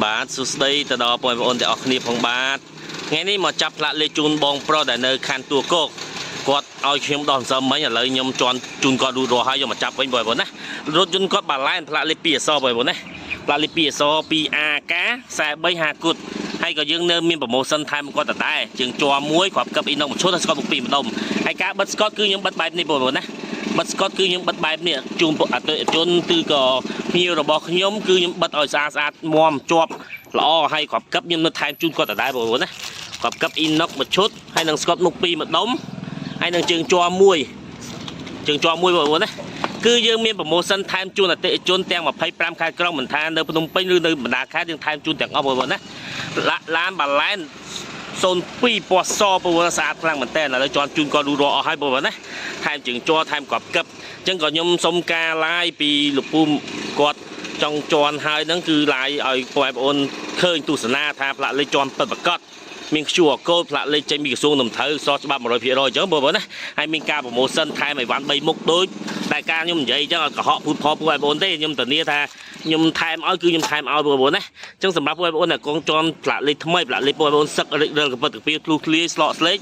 បាទសួស្តីទៅដល់បងប្អូនទាំងអស់គ្នាផងបាទថ្ងៃនេះមកចាប់ផ្លាកលេខជូនបងប្រុសដែលនៅខណ្ឌទួលគោកគាត់ឲ្យខ្ញុំដោះអន្សឹមមិញឥឡូវខ្ញុំជន់ជូនគាត់រួចរាល់ហើយយកមកចាប់វិញបងប្អូនណារថយន្តគាត់បាឡែនផ្លាកលេខ2អក្សរបងប្អូនណាផ្លាកលេខ2អក្សរ 2AK 43 5គុតហើយក៏យើងនៅមាន promotion ថែមគាត់ដដែលជើងជ័រមួយគ្រាប់កឹបអ៊ីណុកមួយឈុតហើយស្កតមុខពីរម្ដុំហើយការបិទស្កតគឺខ្ញុំបិទបែបនេះបងប្អូនណាបិទស្កតគឺខ្ញុំបិទបែបនេះជូនអតិថិជនគឺក៏ភ្ញៀវរបស់ខ្ញុំគឺខ្ញុំបិទឲ្យស្អាតស្អាតមាំជាប់ល្អហើយគ្រាប់កឹបខ្ញុំនៅថែមជូនគាត់ដដែលបងប្អូនណាគ្រាប់កឹបអ៊ីណុកមួយឈុតហើយនឹងស្កតមុខពីរម្ដុំហើយនឹងជើងជ័រមួយជើងជ័រមួយបងប្អូនណាគឺយើងមាន promotion ថែមជូនអតិថិជនទាំង25ខេត្តក្រុងមិនថានៅភ្នំពេញឬនៅបណ្ដាខេត្តយើងថែមជូនទាំងអស់បងប្អូនណាឡានបាឡែន02ពណ៌សបងប្អូនស្អាតខ្លាំងមែនតើឥឡូវជន់ជូនគាត់រួចរាល់អស់ហើយបងប្អូនណាថែមជើងជ័រថែមក្របកឹបអញ្ចឹងក៏ខ្ញុំសុំការ live ពីលោកពូគាត់ចង់ជន់ហើយហ្នឹងគឺ live ឲ្យបងប្អូនឃើញទស្សនាថាផ្លាកលេខជន់ពិតប្រាកដមាន QR code ផ្លាកលេខចេញពីក្រសួងនំត្រូវសច្បាប់100%អញ្ចឹងបងប្អូនណាហើយមានការ promotion ថែមអីវ៉ាន់3មុខដូចតែការខ្ញុំនិយាយអញ្ចឹងឲ្យកុហកភូតផលពួកបងប្អូនទេខ្ញុំធានាថាខ្ញុំថែមឲ្យគឺខ្ញុំថែមឲ្យបងប្អូនណាអញ្ចឹងសម្រាប់បងប្អូនដែលកងជន់ផ្លាកលេខថ្មីផ្លាកលេខបងប្អូនសឹករិចរិលកពិតកពីធ្លុះធ្លាយស្លក់ស្លេក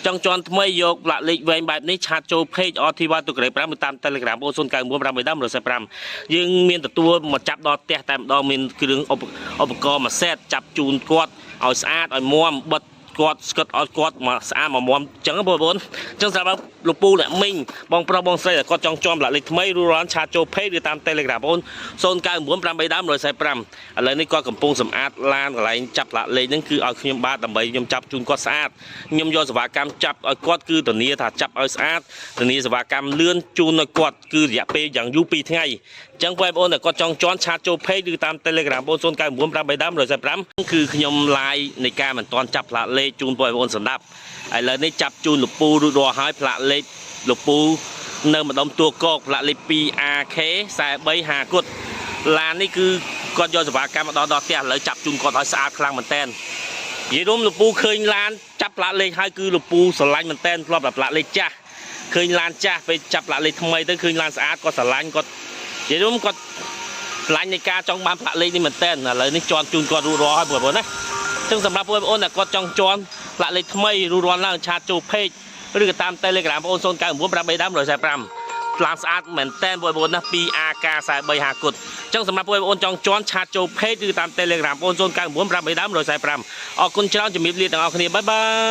ចង់ជន់ថ្មីយកផ្លាកលេខវែងបែបនេះchat ចូល page RTY ទូក្រេ5ឬតាម Telegram 099 810 145យើងមានទទួលមកចាប់ដល់ផ្ទះតែម្ដងមានគ្រឿងឧបករណ៍មួយសេតចាប់ជូនគាត់ឲ្យស្អាតឲ្យមាំបិទគាត់ស្កឹតឲ្យគាត់មកស្អាតមកមាំអញ្ចឹងបងប្អូនអញ្ចឹងសម្រាប់លោកពូអ្នកមីងបងប្រុសបងស្រីដែលគាត់ចង់ជាប់ផ្លាកលេខថ្មីឬរន chat ចូល page ឬតាម Telegram បង099 8 145ឥឡូវនេះគាត់កំពុងសម្អាតឡានកន្លែងចាប់ផ្លាកលេខហ្នឹងគឺឲ្យខ្ញុំបាទដើម្បីខ្ញុំចាប់ជូនគាត់ស្អាតខ្ញុំយកសេវាកម្មចាប់ឲ្យគាត់គឺធានាថាចាប់ឲ្យស្អាតធានាសេវាកម្មលឿនជូនឲ្យគាត់គឺរយៈពេលយ៉ាងយូរ2ថ្ងៃអញ្ចឹងបងប្អូនដែលគាត់ចង់ជន់ chat ចូល page ឬតាម Telegram 099 8 145គឺខ្ញុំ live នៃការមិនទាន់ចាប់ផ្លាកលេខជូនបងប្អូនសម្រាប់ឥឡូវនេះចាប់ជូនលោកពូរួចរាល់ហើយផ្លាកលេខលោកពូនៅម្ដុំទួលគោកផ្លាកលេខ 2AK 43 5គុតឡាននេះគឺគាត់យកសេវាកម្មមកដល់ដល់ផ្ទះឥឡូវចាប់ជូនគាត់ឲ្យស្អាតខ្លាំងមែនតើនិយាយរួមលោកពូឃើញឡានចាប់ផ្លាកលេខហើយគឺលោកពូស្រឡាញ់មែនតើធ្លាប់តែផ្លាកលេខចាស់ឃើញឡានចាស់ពេលចាប់ផ្លាកលេខថ្មីទៅឃើញឡានស្អាតគាត់ស្រឡាញ់គាត់និយាយរួមគាត់ស្រឡាញ់នៃការចង់បានផ្លាកលេខនេះមែនតើឥឡូវនេះជន់ជូនគាត់រួចរាល់ហើយបងប្អូនណាចឹងសម្រាប់បងប្អូនដែលគាត់ចង់ជន់ផ្លាកលេខថ្មីរួចរាល់ឡើង chat ចូល page ឬក៏តាម Telegram បងប្អូន099 8 145ឡានស្អាតមែនតែនបងប្អូនណា 2AK 43 5គុតអញ្ចឹងសម្រាប់បងប្អូនចង់ជន់ chat ចូល page ឬតាម Telegram បងប្អូន099 8 145អរគុណច្រើនជំរាបលាទាំងអស់គ្នាbye bye.